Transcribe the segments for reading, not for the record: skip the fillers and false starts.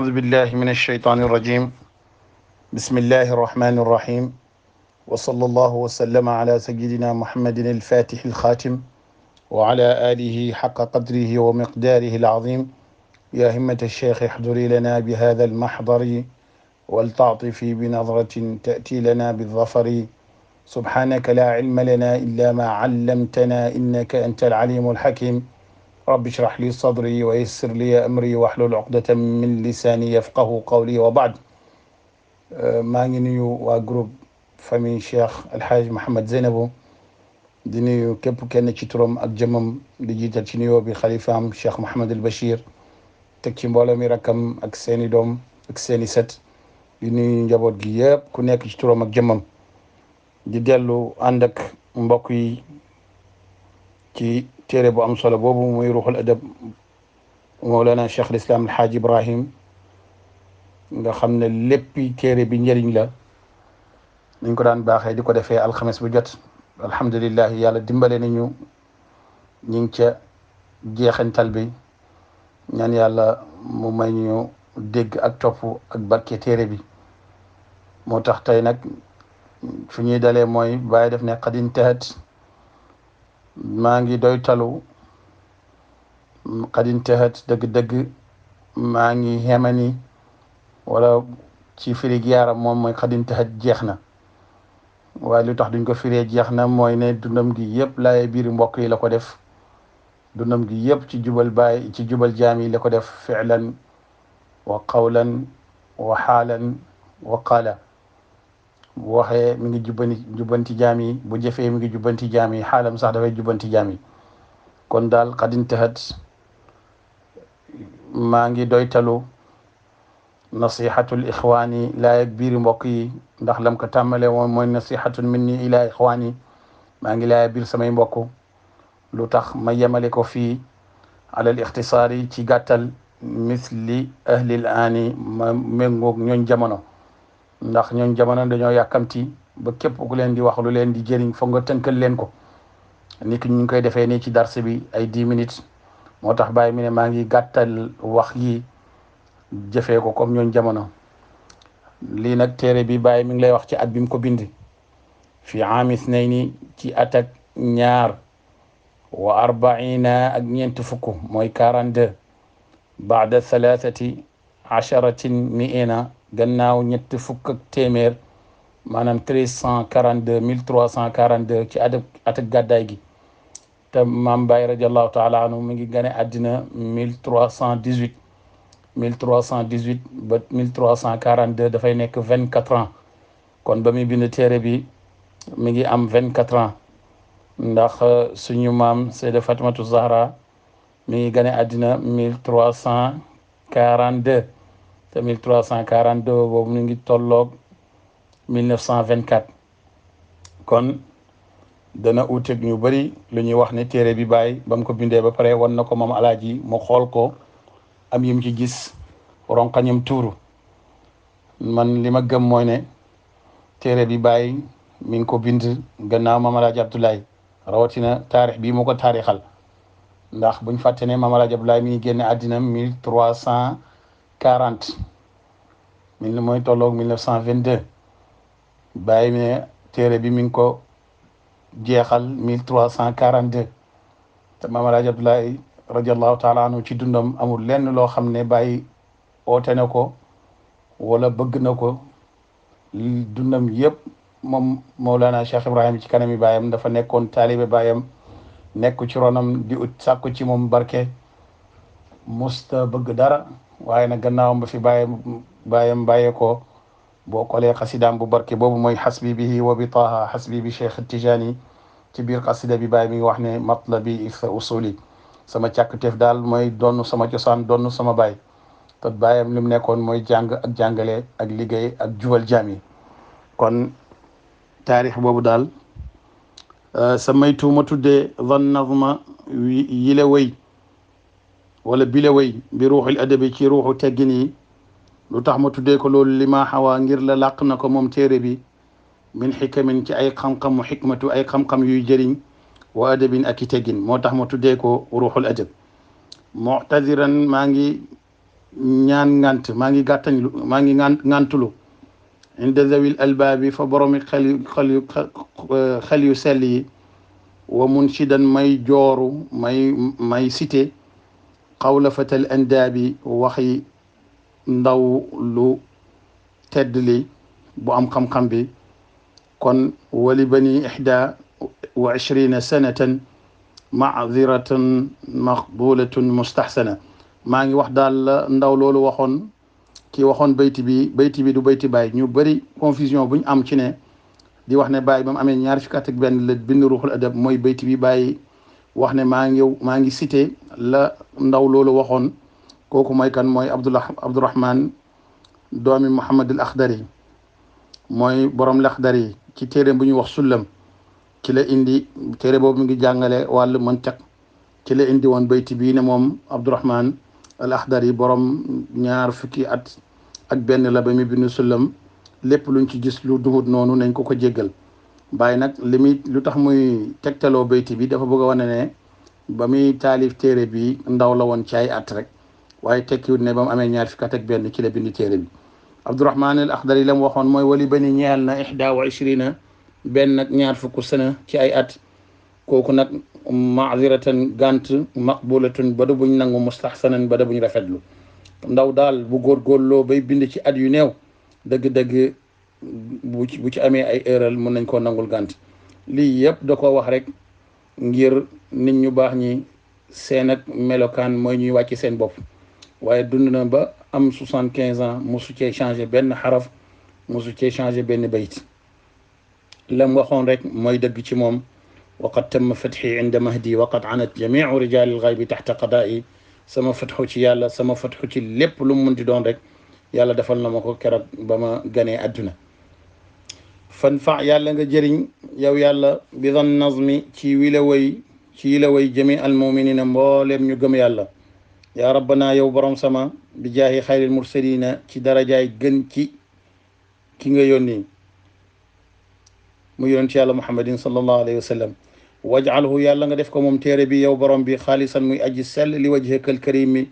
أعوذ بالله من الشيطان الرجيم. بسم الله الرحمن الرحيم. وصلى الله وسلم على سيدنا محمد الفاتح الخاتم وعلى آله حق قدره ومقداره العظيم. يا همة الشيخ احضري لنا بهذا المحضر ولتعطفي بنظرة تأتي لنا بالظفر. سبحانك لا علم لنا إلا ما علمتنا إنك أنت العليم الحكيم. رب اشرح لي صدري ويسر لي أمري واحلل عقدة من لساني يفقه قولي وبعد. maa ngi nuyu waa groupe famille Cheikh El Hadj Mouhamed Zeynabou di nuyu képp kenn ci turam ak jëmmam di jiital ci nuyoo bi xalifaam Cheikh Mouhamed El Bachir teg ci mbooloo mi rakkam ak seeni doom ak seeni set di nuyu njaboot gi yëpp ku nekk ci turam ak jëmmam di dellu ànd ak mbokk yi ci téere bu am solo boobu muy ruuxul adab Mawlana Cheikh al Islam El Hadj Ibrahim nga xam ne léppi téere bi njëriñ la niñ ko daan baaxee di ko defee alxames bu jot alhamdulilah yàlla dimbale nañu ñu ngi ca jeexantal bi ñaan yàlla mu may ñu dégg ak topp ak barke téere bi moo tax tey nag fu ñuy dalee mooy bàyyi def ne qad intahat maa ngi doy talu qad intahat dëgg-dëgg maa ngi xemani wala ci firi yaaram moom mooy qad intahat jeex na waaye lu tax duñ ko firee jeex na mooy ne dundam gi yëpp laaye biir mbokk yi la ko def dundam gi yëpp ci jubal baay ci jubal jaam yi la ko def fi'lan wa qawlan wa xaalan wa qaala bu waxee mi ngi jubbanti jaam yi bu jëfee mi ngi jubbanti jaam yi xaalam sax dafay jubbanti jaam yi kon daal qad intahat maa ngi doytalu nasihatul ixwaani laay ak biiri mbokk yi ndax lam ko tàmmale moom mooy nasihatun minni ila ixwaani maa ngi laay biir samay mbokk lu tax ma yemale ko fii alal ixtisaari ci gàttal misli ahlil aani ma méngoog ñooñ jamono ndax ñooñ jamono dañoo yàkkamti ba képp ku leen di wax lu leen di jëriñ foog nga tënkal leen ko ni ki ñu ngi koy defee nii ci darse bi ay 10 minutes moo tax bàyyi mi ne maa ngi gàttal wax yi jëfee ko comme ñooñ jamono lii nag téere bi bàyyi mi ngi lay wax ci at bi mu ko bind fi aami isnayni ci at ak ñaar wa arbaina ak ñeent fukk mooy 42 baada thalathati asharatin miina gannaaw ñett fukk ak téeméer maanaam 1342 ci at ak gàddaay gi te maam Baye radiallahu taala anhu mi ngi gane àddina 1318 ba 1342 dafay nekk 24 ans kon ba muy bind téere bi mi ngi am 24 ans ndax suñu maam Seyda Fatimatu Zahra mi ngi gane àddina 1342 te 1342 boobu mi ngi tolloog 1924 kon dana uuteeg ñu bëri lu ñuy wax ne téere bi Baye ba mu ko bindee ba pare wan na ko moom alaaji mu xool ko am yim ci gis ronkañam tuuru man li ma gëm mooy ne téere bi Baye mi ngi ko bind gannaaw Maam Alaaji Abdoulaye rawatina taarix bii mu ko taarixal ndax buñ fàtte ne Maam Alaaji Abdoulaye mi ngi génne àddina 1340 mi mooy tolloog 1922 Baye mi ne téere bi mi ngi ko jeexal 1342 te Maam Alaaji Abdoulaye radiallahu taala anhu ci dundam amul lenn loo xam ne Baye oote na ko wala bëgg na ko dundam yëpp moom Mawlana Cheikh Ibrahim ci kanami baayam dafa nekkoon taalibe baayam nekk ci ronam di ut sàkku ci moom barke musta bëgg dara waaye nag gannaawam ba fi baayam bàyyee ko boo xoolee xasidaam bu barke boobu mooy xasbi bihi wa bi taaha xasbi bi Cheikh Tijani ci biir xasida bi Baye mi ngi wax ne matlabi fa usuli sama càkkutéef daal mooy donn sama cosaan donn sama baay te baayam li mu nekkoon mooy jàng ak jàngale ak liggéey ak jubal jaam yi kon taarix boobu daal sa maytu ma tuddee van nazma yile wëy wala bile wëy bi ruuxul adabi ci ruuxu teggin yi lu tax ma tuddee ko loolu li ma xawaa ngir la làq na ko moom téere bi min xikamin ci ay xam-xamu xikmatu ay xam-xam yuy jëriñ wa adabin ak i teggin moo tax ma tuddee ko ruuxul adab mu'tadiran maa ngi ñaan ngant maa ngi gàttañlu maa ngi ngantulu inda zawil albaabi fa boromi xel yu sell yi wa munshidan may jooru may cité xawla fatal andaabi waxi ndaw lu tedd li bu am xam-xam bi kon wali bani ihda wa ishrina sanatan madiratan maqbulatun mustahsana maa ngi wax daal ndaw loolu waxoon kii waxoon bayti bi du bayti Baay ñu bëri confusion bu ñu am ci ne di wax ne Baay ba mu amee ñaar fukki at ak benn la bind ruuxul adab mooy bayti bi Baay wax ne maa ngi cité la ndaw loolu waxoon kooku mooy kan mooy Abdourahman doomi Muhammad al Akhdari mooy borom Lakhdari ci téere bu ñuy wax sullam ci la indi téere boobu mi ngi jàngale wàllu mantiq ci la indi woon bayti bii ne moom Abdourahman al Akhdari borom ñaar fukki at ak benn la ba mi bind sullam lépp luñ ci gis lu duhut noonu nañ ko jéggal Baay nag lu tax muy tegtaloo bayti bi dafa bëgg a wane ne ba muy taalif téere bi ndaw la woon ci ay at rek waaye tekkiwut ne ba mu amee ñaar fukki at ak benn ci la bind téere bi Abdourahman al Akhdari la mu waxoon mooy wali bani ñeel na ihda wa ishrina benn nag ñaar fukk sana ci ay at kooku nag maaziratan gànt maqbulatun ba da buñ nangu mustahsanan ba da buñ rafetlu ndaw daal bu góorgóorloo bay bind ci at yu néew dëgg-dëgg bu ci amee ay erreur mën nañ koo nangul gànt lii yëpp da ko wax rek ngir nit ñu baax ñi seen ak melokaan mooy ñuy wàcc seen bopp waaye dund na ba am 75 ans mosu cee changé benn xaraf mosu cee changé benn bayt lam waxoon rek mooy dëgg ci moom waqad tamma fatxi inda mahdi waqad anat jamiu rijali lxaybi taxta qadaa'i sama fatxu ci yàlla sama fatxu ci lépp lu mu munti doon rek yàlla defal na ma ko keroog ba ma ganee àdduna fan fa yàlla nga jëriñ yow yàlla bi dan nazmi ci wila way jami al muminina mbooleem ñu gëm yàlla yaa rabbana yow borom sama bi jaahi xayril mursalina ci darajaay gën ci ki nga yónni mu yonent ci yàlla muhammadin sallallahu alayhi wa sallam waj'alhu yàlla nga def ko moom téere bi yow borom bi xaalisan muy aji sell li wajhikal karim mi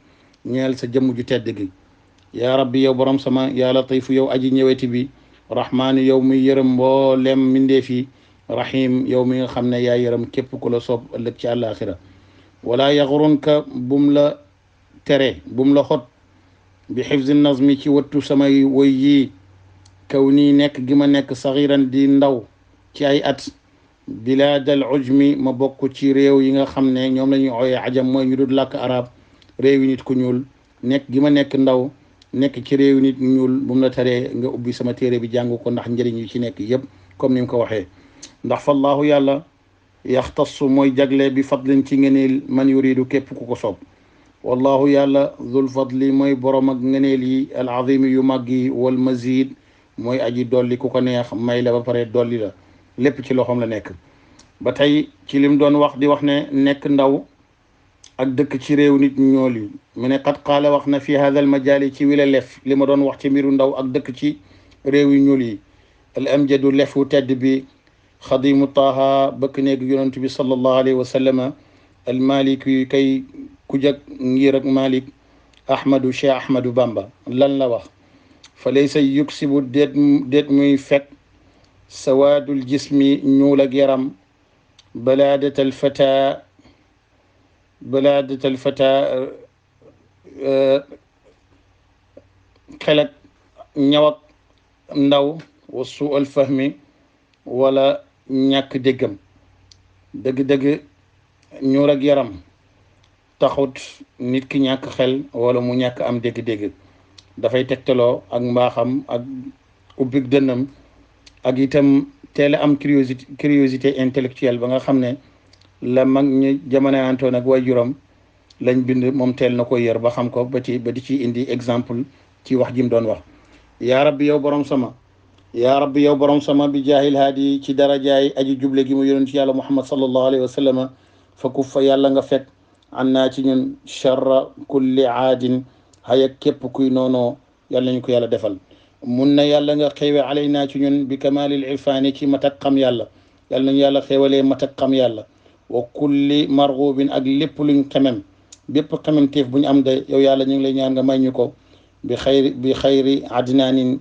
ñeel sa jëmm ju tedd gi yaa rabbi yow borom sama yaa latifu yow aji ñëweti bi rahmaani yow muy yërëm mboolem mindeef yi rahim yow mi nga xam ne yaa yërëm képp ku la soob ëllëg ci àllaaxira wala yaxrunka bum la tere bum la xot bi xifzi nazmi ci wattu samay woy yii kaw nii nekk gi ma nekk saxiran di ndaw ci ay at bilaadal ujmi ma bokk ci réew yi nga xam ne ñoom la ñuy ooyee ajam mooy ñu dul làkk arab réew yi nit ku ñuul nekk gi ma nekk ndaw nekk ci réew nit ñuul bu mu la taree nga ubbi sama téere bi jàng ko ndax njëriñ yi ci nekk yëpp comme ni mu ko waxee ndax fallaahu yàlla yaxtassu mooy jagle bi fadlin ci ngeneel man yuridu képp ku ko soob wallahu yàlla zul fadli mooy borom ak ngeneel yi al azimi yu màgg yi wal mazid mooy aji dolli ku ko neex may la ba pare dolli la lépp ci loxoom la nekk ba tey ci lim doon wax di wax ne nekk ndaw ak dëkk ci réew nit ñool yi mu ne qad qaala wax na fi hada al majaali ci wila lef li ma doon wax ci mbiru ndaw ak dëkk ci réew yu ñuul yi al amjadu lefu tedd bi xadimu taaha bëkk néeg yonent bi sallallahu alayhi wa sallama al malik yu kay ku jag ngir ak malik ahmadu cheikh ahmadu bamba lan la wax fa laysa yuksibu déet muy fekk sawaadul jismi ñuul ak yaram balaadatal fata xel ak ñaw ak ndaw wa suu al fahmi wala ñàkk déggam dëgg-dëgg ñuul ak yaram taxut nit ki ñàkk xel wala mu ñàkk am dégg-dégg dafay tegtaloo ak mbaaxam ak ubbig dënnam ak itam teel a am curiosité intellectuelle ba nga xam ne la mag ñi jamono antoon ak waajuram lañ bind moom teel na ko yër ba xam ko ba di ci indi exemple ci wax ji mu doon wax yaa rabbi yow borom sama yaa rabbi yow borom sama bi jaahil haadi ci darajaay aji juble gi mu yónent ci yàlla muhammad sallallahu alayhi wa sallam fa kuffa yàlla nga fekk an naa ci ñun charra kulli aadin haya képp kuy noonoo yàlla nañu ko yàlla defal mun na yàlla nga xeewe alay naa ci ñun bi kamalil irfaani ci matak xam yàlla yàlla nañu yàlla xeewalee matak xam yàlla wa kulli marghubin ak lépp luñ xemem bépp xamanteef bu ñu am de yow yàlla ñu ngi lay ñaan nga may ñu ko bi xayri adnaanin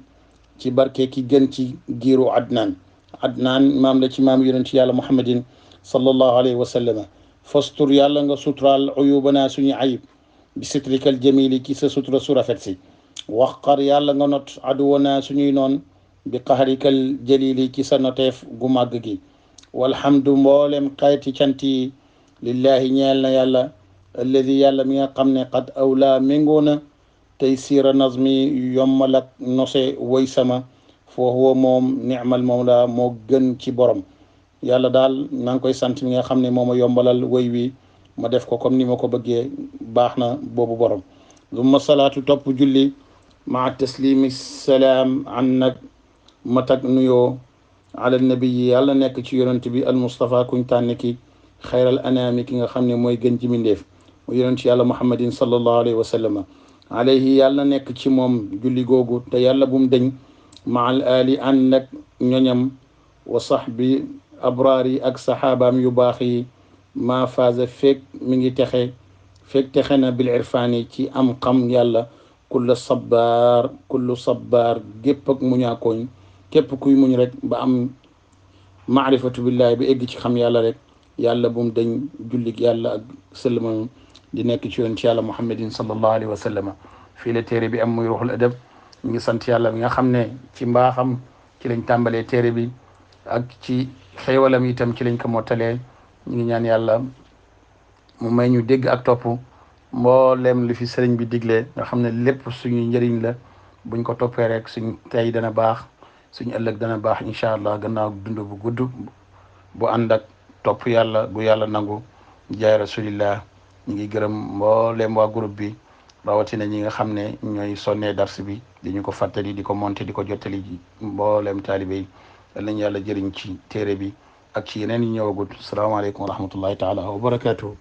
ci barke ki gën ci giiru adnaan maam la ci maam yonent yàlla muhammadin sallallahu alayhi wa sallama fastur yàlla nga suturaal uyubana suñu ayib bi sitrikal jamili ci sa sutura su rafet si waqar yàlla nga not aduwana suñuy noon bi qahrikal jalili ci sa noteef gu màgg gi walhamdu mboolem xayti cant yi lillahi ñeel na yàlla alladi yàlla mi nga xam ne qad awla méngoona tey siira nazmi yommal ak nose woy sama foo huwa moom ni'mal mawla moo gën ci borom yàlla daal na nga koy sant mi nga xam ne moo ma yombalal woy wi ma def ko comme ni ma ko bëggee baax na boobu borom lumma salaatu topp julli maa taslimi salaam an nag matak nuyoo ala nabi yàlla nekk ci yonent bi al Mustafa kuñ tànn ki xayral anaami ki nga xam ne mooy gën ci mindeef mu yonent yàlla muhammadin sallallahu alayhi wa sallam alayhi yàlla nekk ci moom julli googu te yàlla bum deñ maal ali ànd ak ñoñam wa sahbi abraar yi ak saxaabaam yu baax yi maa faaza feeg mi ngi texe na bil irfaan yi ci am xam yàlla kullu sabbaar gépp ak muñaakooñ képp kuy muñ rek ba am maarifatu billahi bi egg ci xam yàlla rek yàlla bum deñ jullig yàlla ak sëlmam di nekk ci yoon ci yàlla muhammadin sallallahu alayhi wa sallam fii la téere bi am muy ruuxul adab ñu ngi sant yàlla bi nga xam ne ci mbaaxam ci lañ tàmbalee téere bi ak ci xéewalam itam ci lañ ko mottalee ñu ngi ñaan yàlla mu may ñu dégg ak topp mboolem li fi sëriñ bi diglee nga xam ne lépp suñu njëriñ la buñ ko toppee rek suñ tey dana baax suñu ëllëg dana baax incha allah gannaaw dund bu gudd bu ànd ak topp yàlla gu yàlla nangu jaay rasulillah ñu ngi gërëm mboolem waa groupe bi rawatina ñi nga xam ne ñooy sonnee dars bi di ñu ko fàttali di ko monté di ko jottali mboolem taalibe yi yal nañu yàlla jëriñ ci téere bi ak ci yeneen yi ñëwagut salaamaaleykum wa rahmatullahi taala wa barakatuhu